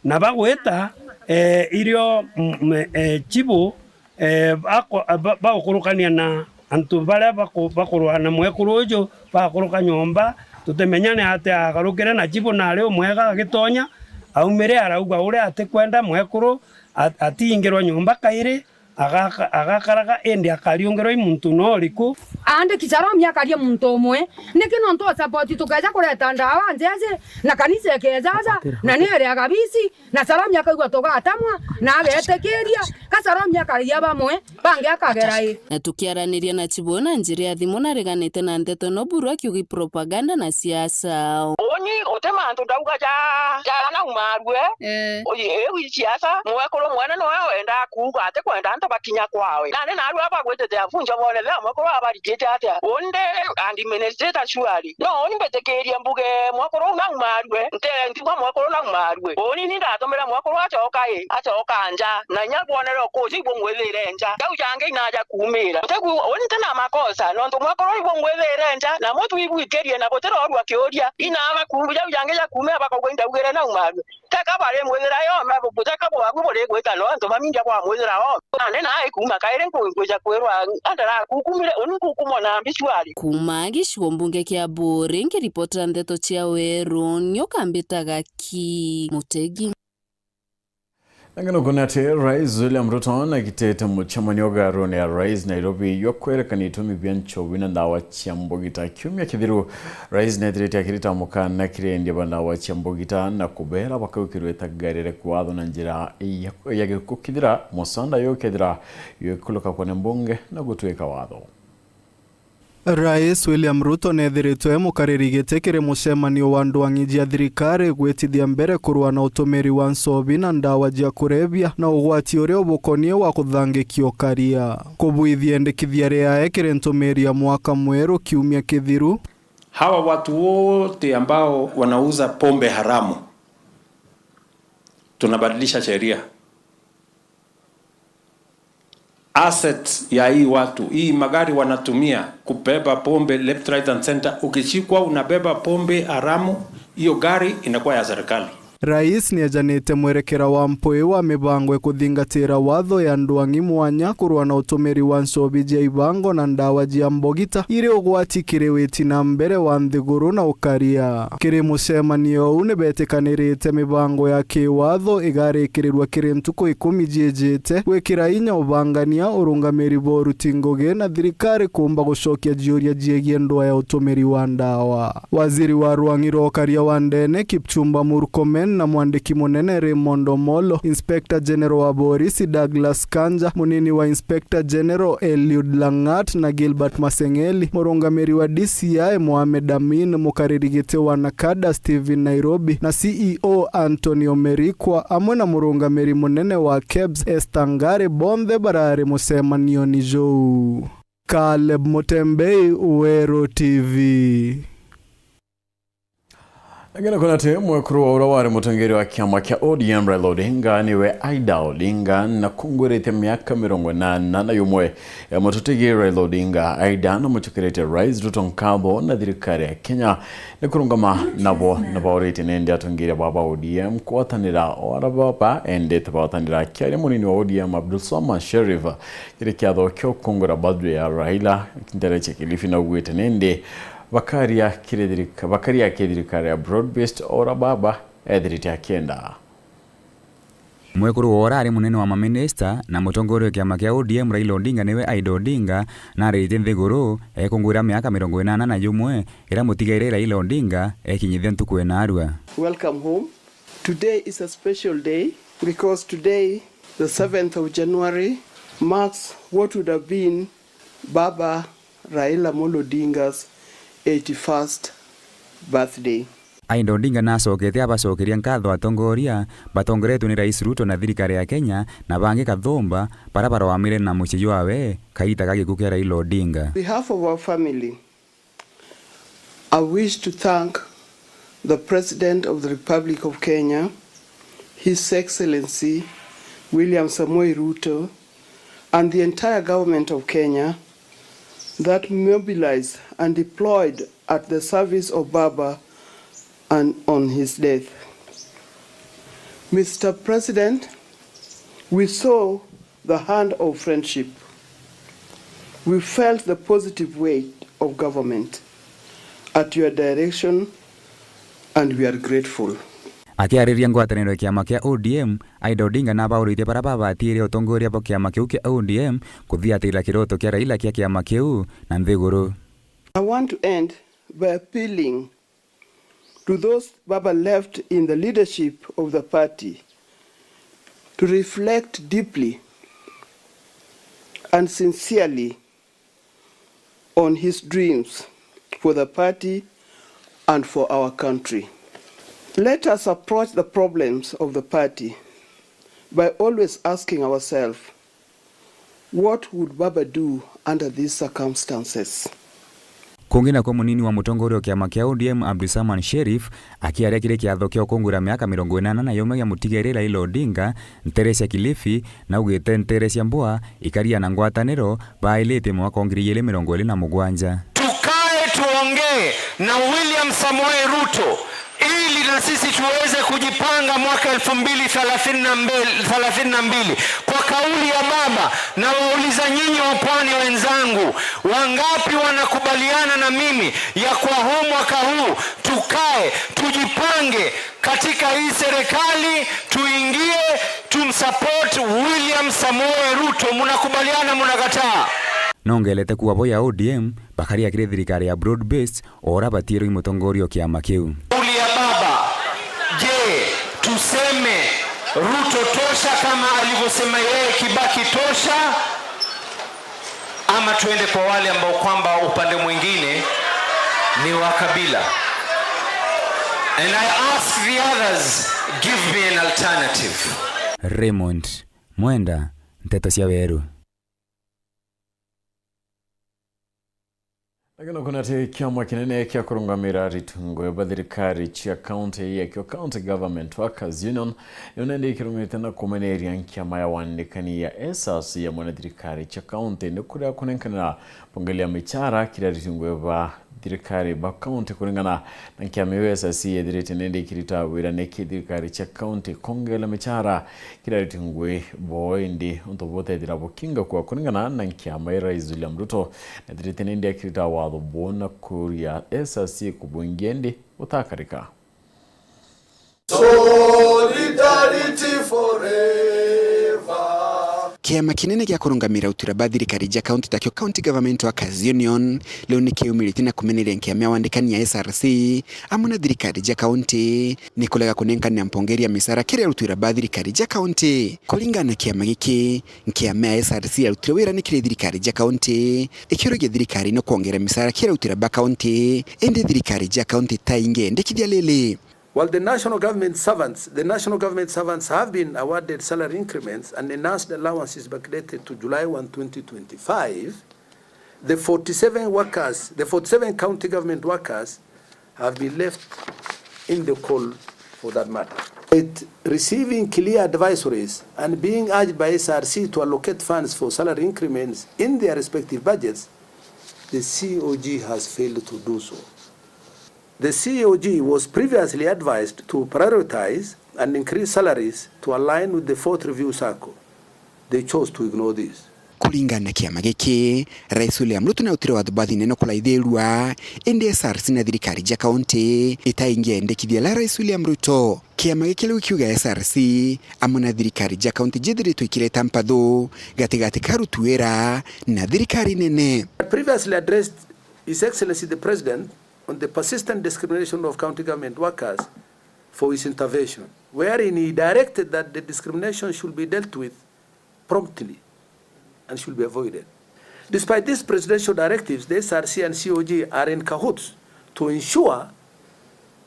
Na bagwita, eh, irio, mm, mm, eh, Chibu, eh, bako-, ba-, bagukurukania na antu baria baku-, bakurwa na mwekuru uju, bagakuruka nyomba, tutimenya ni atia agarukire na Chibu nari umwega agitonya, aumire arauga uria atikwenda mwekuru at-, atingirwa nyomba kairi, Agaka-, agakaraga indi akariungirwa i muntu no uriku? Aandiki Salomi akaria muntu umwe. Niki nontu o support tukeja kureta ndawa njeje, na kanisa ikejaja, na ni iriaga bisi, na Salomi akaigua tugatamwa, na agetikiria, ka Salomi akaria bamwe, bangi akagera i. Na tukiaraniria na Chibu na njira ya thimu nareganite na ndeto no buru akiuga i propaganda na siasa. Uuni uti mantu ndauga ja, ja naumarue. Eh. Uyu, iu i siasa, mwekuru mwene noe wendaa kuuga ati kwenda antu bakinya kwawe. Nandi narua bagwitite afunja bone bea mwekuru abarigite atia. Undi administrator surely. No uuni mbitikirie mbuge mwekuru naumarue, nte ntigwa mwekuru naumarue. Uuni ni ndatumire mwekuru acoka i, acoka nja. Na inya bwonere ukuuji ibungwithire nja. Jau jangi inaja kuumira. Utigwi, uuni ntina makosa, nontu mwekuru ibungwithire nja, na mutwigwikirie na gutirorua kiuria. Inaba kuuja jau jangi ja kuumira bakauga indaugire naumarue. Teka barimwithira yome, bu-, buteka bwaku burigwita no antu bamindia bwamwithira o. Nandi naai kuuma kairi nku-, nkwija kwirwa andara kukumire, uni nkukumona mbi shwari. Kuuma gicigo mbunge kia Buuri, nkiripotera ndeto cia Weru, nio kambitaga ki Mutegi. Na ngano kuna ati Rais William Ruto nagitite mucemanio garuni ya Rais Nairobi jwa kwerekana itumi bia nchobi na ndawa cia mbugita. Kiumia kithiru, Rais nethirite akirita mukana kiri endia ba ndawa cia mbugita na kubera bakaukirwe itagarire kiwatho na njira ya, ya gikukithira musanda yukethira yukuluka kwane mbunge na gutwika watho. Rais William Ruto neethiritwe e mukariri giti kiri mucemanio wa ndwang'i jia thirikari gwitithia mbere kurua na utumiri wa nsobi na ndawa jia kurebia na ugwati uria ubukonie wa kuthangikia ukaria. Kubuithia endekithia riae kiri ntumiri ya mwaka mweru kiumia kithiru. Hawa watu wote ambao wanauza pombe haramu, tunabadilisha sheria. Asset ya hii watu, hii magari wanatumia kubeba pombe left, right and center, ukishikwa unabeba pombe haramu, hiyo gari inakuwa ya serikali. Rais niejanite mwerekera wa mpui wa mibango ikuthingatira watho ya ndwang'i mwanya kurua na utumiri wa nsobi jia ibango na ndawa jia mbogita iri ugwati kiri witi na mbere wa nthiguru na ukaria. Kiri mucemanio uu nibetikanirite mibango ya kiwatho igarikirirua kiri ntuku ikumi jiijite, gwikira inya ubangania, urungamiri bwa uruti ngugi na thirikari kuumba gucokia jiuria jiegie ndwaa ya utumiri wa ndawa. Waziri wa rwang'i rwa ukaria wa ndene, Kipchumba Murkomen, na mwandiki munene Raymond Omolo, Inspector General wa Borisi Douglas Kanja, munini wa Inspector Inspector General Eliud Langat na Gilbert Masengeli, murungamiri wa D C I Mohamed Amin, mukariri giti wa NACADA Stephen Nairobi na C E O Anthony Omerikwa, amwe na murungamiri munene wa kebs Esther Ngare, bonthe barari mucemanioni juu. Caleb Mutembei, Weru T V. Agena kuna ati mwekuru wa uria wari mutongeria wa kiama kia O D M Raila Odinga niwe Ida Odinga na kungwirite miaka mirongo inana na yumwe. E, mututigi Raila Odinga Ida na mucokeretie Rais Ruto nkatho na thirikari ya Kenya ni kurungama nabo na bauritie nindi atongeria baba O D M kwatanira o ara baba endete batanira. Akiaria munini wa O D M Abdulswamad Sherif kiri kiatho kia ukungura birthday ya Raila ntere cia Kilifi na ugwite nindi bakaria kiri thirika-, bakaria kiri thirikari ya broad based ora baba ethirite akienda. Mwekuru wa urari munene wa maminista na mutongoria wa kiama kia O D M Raila Odinga niwe Ida Odinga naritie nthiguru ekungwira miaka mirongo inana na yumwe iria mutigaire Raila Odinga ekinyithia ntuku enarua. Welcome home. Today is a special day because today, the seventh of January, marks what would have been Baba Raila Amolo Odinga's eighty-first birthday. Ida Odinga nacokete abacokeria nkatho atongoria batongoretwe ni Rais Ruto na thirikari ya Kenya na bangi kathumba bara barwamire na mucii jwawe kaita ga gikuu kia Raila Odinga. On behalf of our family, I wish to thank the President of the Republic of Kenya, His Excellency William Samoei Ruto, and the entire government of Kenya that mobilized and deployed at the service of Baba and on his death. Mister President, we saw the hand of friendship. We felt the positive weight of government at your direction and we are grateful. Akiariria ngwataniro ya kiama kia O D M, Ida Odinga nabauritie bara babatiire utongoria bwa kiama kiu kia O D M kuthiatirira kiroto kia Raila kia kiama kiu na nthiguru. I want to end by appealing to those Baba left in the leadership of the party to reflect deeply and sincerely on his dreams for the party and for our country. Let us approach the problems of the party by always asking ourselves, what would Baba do under these circumstances? Kungi nakwo munini wa mutongoria wa kiama kia O D M Abdulswamad Sherif akiaria kiri kiatho kia ukungwira miaka mirongo inana na yumwe gia mutigaire Raila Odinga ntere cia Kilifi, naugite ntere cia mbua ikaria na ngwataniro bailite mwaka wa ngiri igiri mirongo iri na mugwanja. Tukae tuongee na William Samoei Ruto ili na sisi tuweze kujipanga mwaka elfu mbili thelathini na mbili, thelathini na mbili. Kwa kauli ya baba, na wauliza nyinyi wa pwani wenzangu, wangapi wanakubaliana na mimi ya kwa huu mwaka huu tukae, tujipange katika hii serikali, tuingie, tumsupport William Samoei Ruto? Mnakubaliana, mnakataa? Nongelete kuwa bo ya O D M bakaria kiri thirikari ya broad based, o ura batiirwe i mutongoria o kiama kiu. Kauli ya baba, je, tuseme Ruto tosha kama alivyosema yeye, Kibaki tosha, ama tuende kwa wale ambao kwamba upande mwingine ni wa kabila? And I ask the others, give me an alternative. Raymond Mwenda, Nteto cia Weru. Lakini kuna ati kiama kinene kia kurungamira aritungu ba thirikari cia county, yakio County Government Workers Union, niyo nende ikirumite na kumeneria nkiama ya wandikani ya S R C ya mwana thirikari cia county ni kuria kunenkanira mpongeli ya michara kiri aritungu ba thirikari ba county. Kuringana na nkiama iu, S R C ethirite nende ikirita wira niki thirikari cia county kongela michara kiri aritungu bo, indi untu butethira bukinga kwa kuringana na nkiama ya Rais William Ruto. Nethirite nindi akirita watho buu na kuria S R C kubungia indi butakarika. Solidarity forever. Kiama kinene gia kurungamira utura ba thirikari ja county takio County Government Workers Union, riu ni kiumiritie na kumeneria nkiama ya wandikani ya S R C amwe na thirikari ja county ni kurega kunenkania mpongeri ya misara kiri aruti wira ba thirikari ja county. Kuringana na kiama giki, nkiama ya S R C yarutire wira ni kiri thirikari ja county, ikiuragia thirikari no kwongera misara kiri aruti wira ba county, indi thirikari ja county ta ingendekithia riri. While the national government servants, the national government servants have been awarded salary increments and enhanced allowances backdated to July one, twenty twenty-five, the forty-seven workers, the forty-seven county government workers have been left in the call for that matter. It receiving clear advisories and being urged by S R C to allocate funds for salary increments in their respective budgets, the C O G has failed to do so. The C O G was previously advised to prioritize and increase salaries to align with the fourth review cycle. They chose to ignore this. Kuringana na kiama giki, Rais William Ruto ni autire watho bwa thinene kuraithirua, indi S R C na thirikari cia kaunti itaingiendekithia la Rais William Ruto. Kiama giki riu kiuga S R C amwe na thirikari cia kaunti jithiritwe ikireta mpathu gatigati ka aruti wira na thirikari nene. Previously addressed His Excellency the President on the persistent discrimination of county government workers for his intervention, wherein he directed that the discrimination should be dealt with promptly and should be avoided. Despite these presidential directives, the S R C and C O G are in cahoots to ensure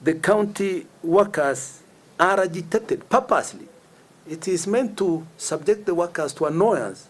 the county workers are agitated purposely. It is meant to subject the workers to annoyance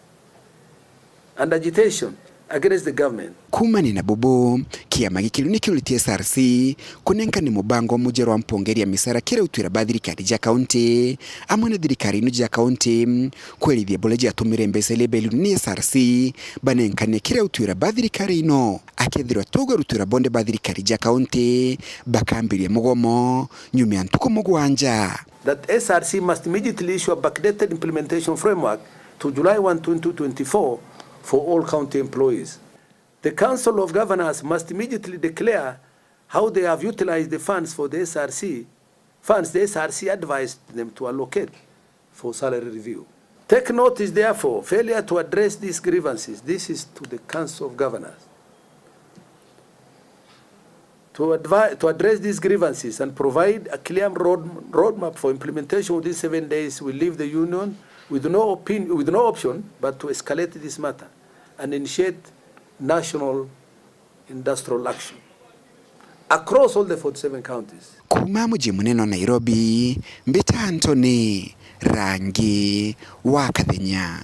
and agitation against the government. Kuumania na bubu, kiama giki riu ni kiuritie S R C kunenkane mubango mujeru wa mpongeri ya misara kiri utwira ba thirikari ja kaunti amwe na thirikari inu ja kaunti kwerithia buria jatumire mbeca iria bairwe ni S R C banenkane kiri utwira ba thirikari ino. Akethirwa tauga rutwira bonde ba thirikari ja kaunti bakambiria mugomo nyuma ya ntuku mugwanja. That S R C must immediately issue a backdated implementation framework to July one, twenty twenty-four for all county employees. The Council of Governors must immediately declare how they have utilized the funds for the S R C, funds the S R C advised them to allocate for salary review. Take notice, therefore, failure to address these grievances, this is to the Council of Governors, to advi-, to address these grievances and provide a clear road, roadmap for implementation within seven days will leave the union with no opin-, with no option but to escalate this matter and initiate national industrial action across all the forty-seven counties. Kuuma muji munene wa Nairobi, mbita Anthony Rangi wa Kathenya.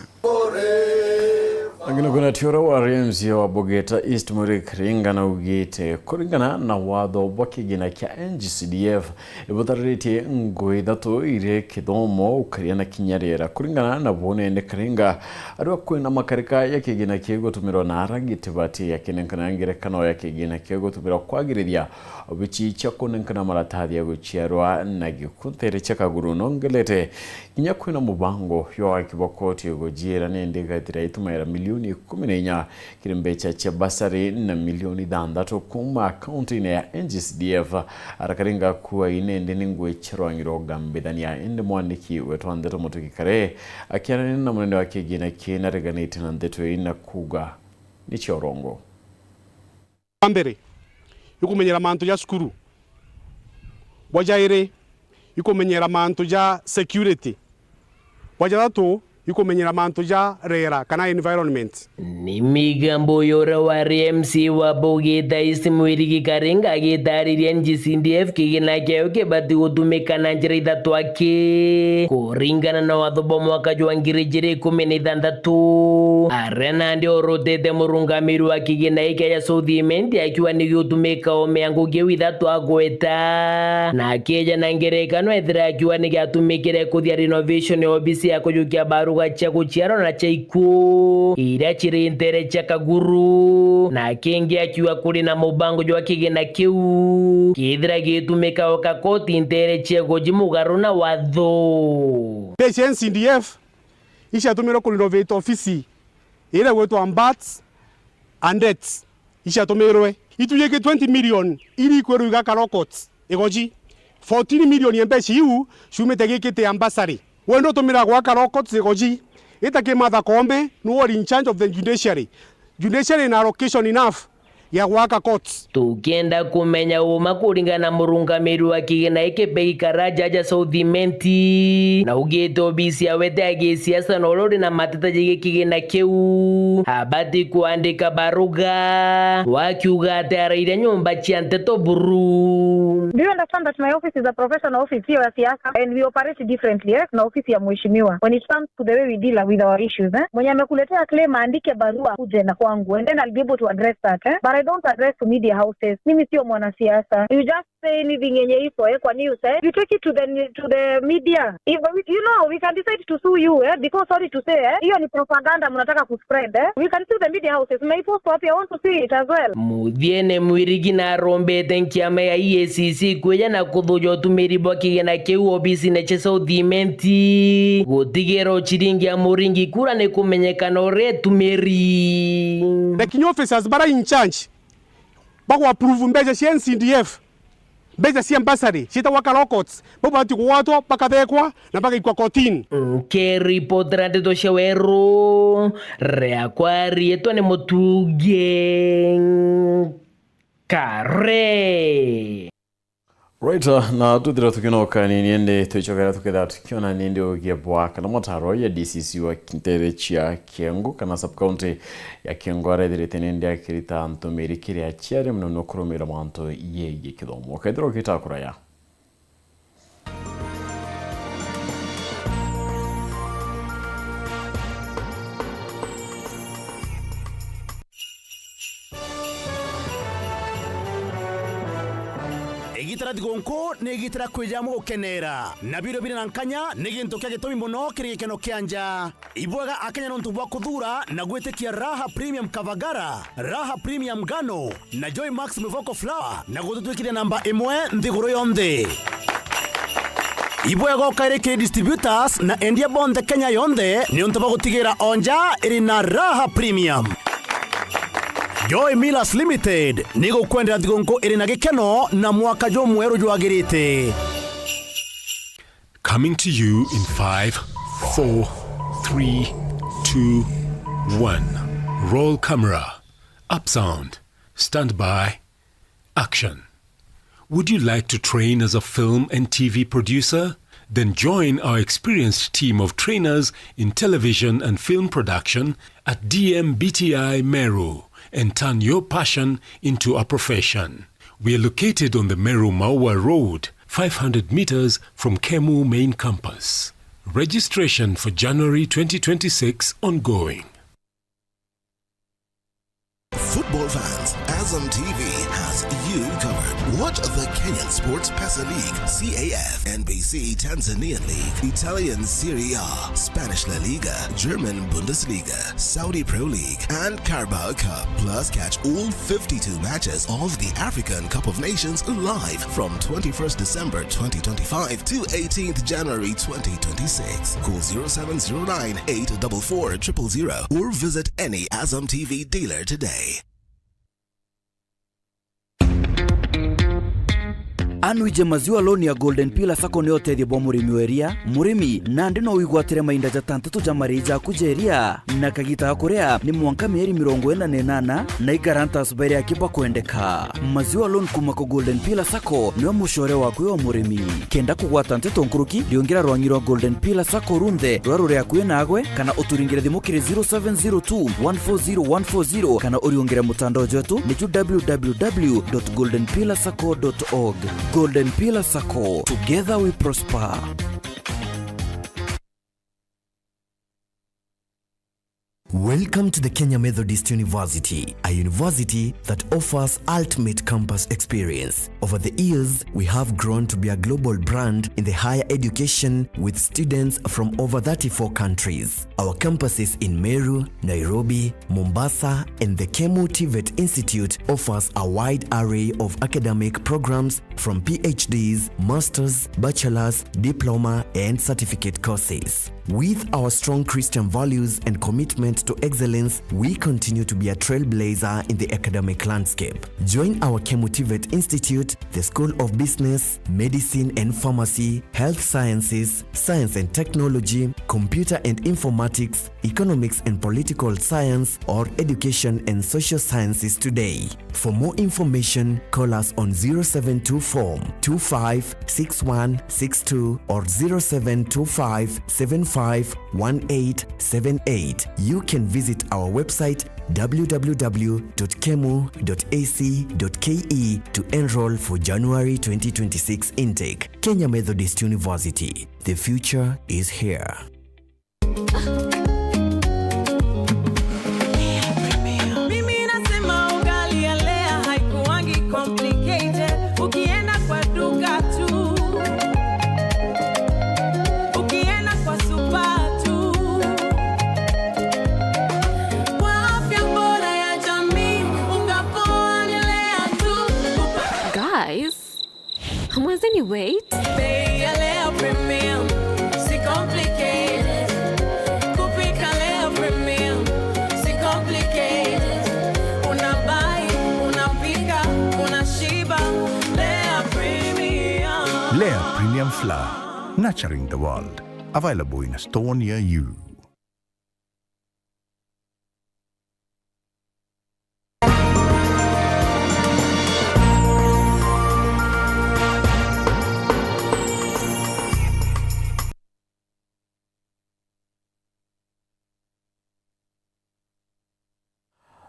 Angina kuna tiora wa R M C wa Bugeta East Mwiri Karinga naugite kuringana na watho bwa kigina kia N G C D F, ibutariritie ngui ithatu iria kithomo ukaria na kinya riera. Kuringana na bo nene Karinga, arua kwina makarika ya kigina kigutumirwa na ara gitibati ya kinenkana ngerekano ya kigina kigutumirwa kwagirithia obici cia kunenkana maratathi ya guciarwa na gikutere cia Kaguru nongelete kinya kwina mubango yo waki bwa koti gujiira nindi igathira itumaira milioni ikumi na inya kiri mbeca cia basari na milioni ithanthatu kuuma akaunti-ini ya N G C D F. Arakaringa kuai nindi ni ngui cia rwang'i rwa ugambithania, indi mwandiki wetu wa ndeto Mutuki Kare akiarania na munene wa kigina kii nareganite na ndeto ii na kuuga ni cia urongo. Bwa mbere, ikumenyera mantu ja cukuru. Bwa jairi, ikumenyera mantu ja security. Bwa jathatu, ikumenyera mantu ja rera kana environment. Ni migambo yora wa R M C wa Bugita East Mwirigi Karinga agitariria N G C D F kigina kiao kibati gutumika na njira ithatu aki. Kuringana na watho bwa mwaka jwa ngiri ijiri ikumi na ithanthatu, aria nandi orotete murungamiri wa kigina giki ja South Imenti akiuga ni giutumika o miango kiu ithatu agweta, na akieja na ngerekano ethira akiuga ni giatumikire kuthia renovation ya obisi ya kujukia baruga cia guciarwa na cia ikuu iria ciri ntere cia Kaguru, na kingi akiuga kuri na mubango jwa kigina kiu kithira gitumika o kakoti ntere cia guji mugaru na watho. Mbeca N C D F iciatumirwe ku renovate ofisi iria gwitwa Mbats and Debts iciatumirwe. Itujiki twenty million iri ikwirwa igaka Law Courts Igoji. Fourteen million ya mbeca iu ciumite gikite ya bursary. Wenda utumira gwaka Law Courts Igoji, ita ki Martha Koome, niwe uri in charge of the judiciary. Judiciary ina allocation enough ya gwaka courts. Tukienda kumenya uma kuringana na murungamiri wa kigina giki Peggy Karaja ja South Imenti, na ugite obisi yawe ti ya gisiasa na uria uri na mateta jegii kigina kiu, abati kuandika baruga, wakiuga ati arairia nyumba cia nteto buru. Do you understand that my office is a professional office, sio ya siasa, and we operate differently, eh, na ofisi ya mheshimiwa when it comes to the way we deal with our issues, eh? Mwenye amekuletea claim aandike barua akuje na kwangu, and then I'll be able to address that, eh? But I don't address to media houses. Mimi sio mwanasiasa. You just say anything yenye iko, eh, kwa news, eh. You take it to the, to the media. If we, you know, we can decide to sue you, eh, because, sorry to say, eh, hiyo ni propaganda mnataka kuspread, eh. We can sue the media houses. Mnaipost wapi? I want to see it as well. Muthiene, Mwirigi narombete nkiama ya E A C C kwija na kuthuja utumiri bwa kigena kiu obisine cia South Imenti, gutigira uciringi ya Muringi kura ni kumenyekana uria itumiri. The Kenya officers bara in charge bagu approve mbeca cia N C D F, mbeca cia bursary ciitagwa Karo Courts, bau babati kugwatwa, bakathekwa na bagaikwa kotini. Nkiripotera ndeto cia Weru, riakwa riitwa ni Mutungi Kare. Right, uh, na twithira tukinoka nini indi twicokera tukethira tukiona nindi ugie bwa kana motaro ya D C C wa ntere cia Kiengu kana sub county ya Kiengu arethirite nindi akirita ntumiri kiria ciari muno no kurumira mantu yegie kithomo. Ukethira ukita kuraya. Igita ria thigunku ni igita ria kwija amwe gukenera, na birio biri na nkanya ni gintu kia gitumi mono kiri gikeno kia nja. Ibwega Akenya nontu bwa kuthuura na gwitikia Raha Premium Kavagara, Raha Premium Ngano, na Joy Max Mivoko Flour na gututwikithia namba imwe nthiguru yonthe. Ibwega ukairi kiri distributors na endia bonthe Kenya yonthe niuntu bwa gutigira o nja iri na Raha Premium. Joy Millers Limited ni gukwendera thigunku iri na gikeno na mwaka jumweru jwagirite. Coming to you in five, four, three, two, one. Roll camera. Up sound. Stand by. Action. Would you like to train as a film and T V producer? Then join our experienced team of trainers in television and film production at D M B T I Meru and turn your passion into a profession. We are located on the Meru Maua Road, five hundred meters from Kemu main campus. Registration for January twenty twenty-six ongoing. Football fans, Azam T V has you covered. Watch the Kenyan Sports Pesa League, C A F, N B C Tanzanian League, Italian Serie A, Spanish La Liga, German Bundesliga, Saudi Pro League, and Carabao Cup. Plus, catch all fifty-two matches of the African Cup of Nations live from twenty-first December twenty twenty-five to eighteenth January twenty twenty-six. Call zero seven zero nine, eight double four, triple zero or visit any Azam T V dealer today. Anwije maziwa loan ya Golden Pillar Sacco ni utethio bwa murimi wa iria. Murimi, nandi no wigwatire mainda jatantatũ ja marii jaku ja iria, na kagita ga kuria ni mwanka mieri mirongo ina na inana, na i guarantors bairi aki bakwendeka. Maziwa loan kuma kwa Golden Pillar Sacco niwe mucore waku wi wa murimi. Kenda kugwata nteto nkuruki, riungira rwangi rwa Golden Pillar Sacco runthe ruria ruri akui nagwe, kana uturingire thimu kiri zero seven zero two, one four zero, one four zero, kana uriungire mutandao jwetu niju w w w dot golden pillar sacco dot org. Golden Pillar Sacco, together we prosper. Welcome to the Kenya Methodist University, a university that offers ultimate campus experience. Over the years, we have grown to be a global brand in the higher education with students from over thirty-four countries. Our campuses in Meru, Nairobi, Mombasa, and the Kemu TVET Institute offers a wide array of academic programs from PhDs, masters, bachelors, diploma, and certificate courses. With our strong Christian values and commitment to excellence, we continue to be a trailblazer in the academic landscape. Join our Kemu TVET Institute, the School of Business, Medicine and Pharmacy, Health Sciences, Science and Technology, Computer and Informatics, Economics and Political Science, or Education and Social Sciences today. For more information, call us on zero seven two four, two five six one six two or zero seven two five, seven five one eight seven eight. You can visit our website, w w w dot kemu dot a c dot k e, to enroll for January twenty twenty-six intake. Kenya Methodist University. The future is here. Mimi nasema ugali ya Lea haikuwangi complicated. Ukienda kwa La, nurturing the world. Available in a store near you.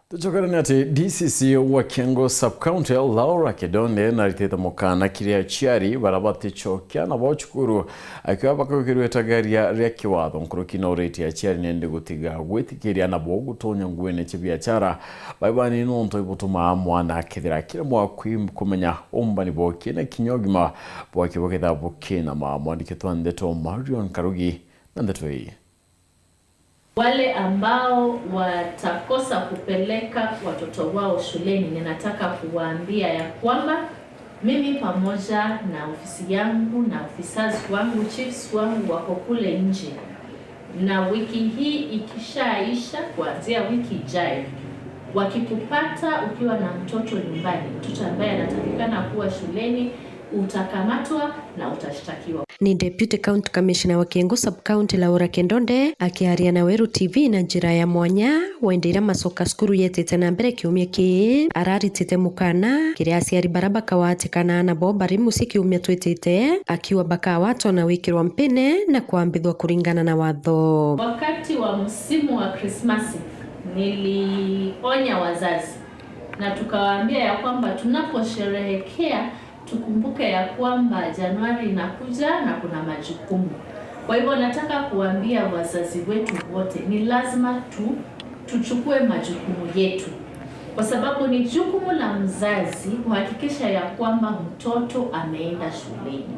Tucokerane ati D C C wa Kiengo Sub-County, Laura Kidonde, naritite mukana kiri aciari bara baticokia nabo cukuru, akiuga bakagwikirwa itagaria ria kiwatho nkuruki na uritie aciari nende gutiga gwitikiria nabo gutonya nguene cia biachara baibani nontu ibutumaa mwana akethira akiremwa kwi-, kumenya umbani bwa kiina kinya ugima bwake bukethira bukinama. Mwandiki twa ndeto Marion Karugi na ndeto ii. Wale ambao watakosa kupeleka watoto wao shuleni, ninataka kuwaambia ya kwamba mimi pamoja na ofisi yangu na officers wangu, chiefs wangu wako kule nje, na wiki hii ikishaisha, kuanzia wiki ijayo, wakikupata ukiwa na mtoto nyumbani, mtoto ambaye anatakikana kuwa shuleni, utakamatwa na utashtakiwa. Ni Deputy County Commissioner wa Kiengo Sub-County, Laura Kendonde, akiaria na Weru T V na njira ya mwanya, wende ira macoka cukuru yetite na mbere kiumia kii, araritite mukana kiri aciari bara bakawatikana nabo bari mucii kiumia twitite, akiuga bakawatwa na gwikirwa mpine na kwambithwa kuringana na watho. Wakati wa msimu wa Krismasi, nilionya wazazi na tukawaambia ya kwamba tunaposherehekea tukumbuke ya kwamba Januari inakuja na kuna majukumu. Kwa hivyo nataka kuambia wazazi wetu wote, ni lazima tu, tuchukue majukumu yetu. Kwa sababu ni jukumu la mzazi kuhakikisha ya kwamba mtoto ameenda shuleni.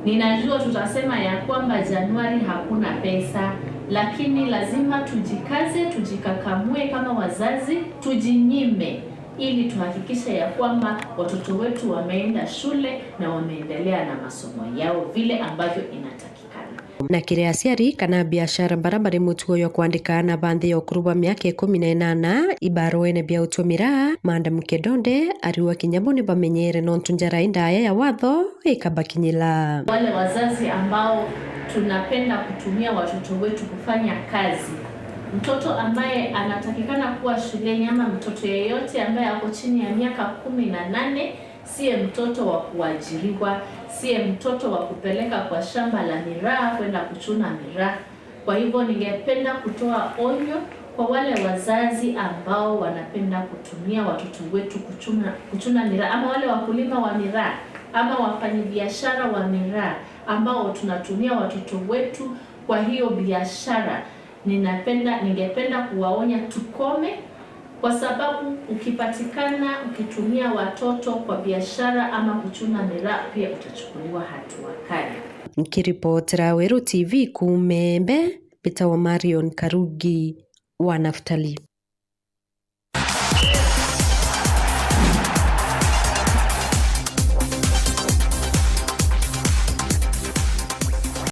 Ninajua tutasema ya kwamba Januari hakuna pesa, lakini lazima tujikaze, tujikakamue kama wazazi, tujinyime ili tuhakikishe ya kwamba watoto wetu wameenda shule na wameendelea na masomo yao vile ambavyo inatakikana. Na kiri aciari kana biashara bara bari mutugo jwa kwandika aana ba nthi ya ukuru bwa miaka ikumi na inana ibaruene bia utua miraa, Madam Kedonde ariuga kinya bo ni bamenyere nontu njara indaya ya watho ikabakinyila. Wale wazazi ambao tunapenda kutumia watoto wetu kufanya kazi, mtoto ambaye anatakikana kuwa shuleni ama mtoto yeyote ambaye ako chini ya miaka kumi na nane, siye mtoto wa kuajiriwa, siye mtoto wa kupeleka kwa shamba la miraa kwenda kuchuna miraa. Kwa hivyo ningependa kutoa onyo kwa wale wazazi ambao wanapenda kutumia watoto wetu kuchuna, kuchuna miraa, ama wale wakulima wa miraa, ama wafanyabiashara wa miraa ambao tunatumia watoto wetu kwa hiyo biashara. Ninapenda, ningependa kuwaonya tukome, kwa sababu ukipatikana ukitumia watoto kwa biashara ama kuchuna miraa, pia utachukuliwa hatua kali. Nkiripotera Weru T V kuuma Embe, mbitawa Marion Karugi wa Naftali.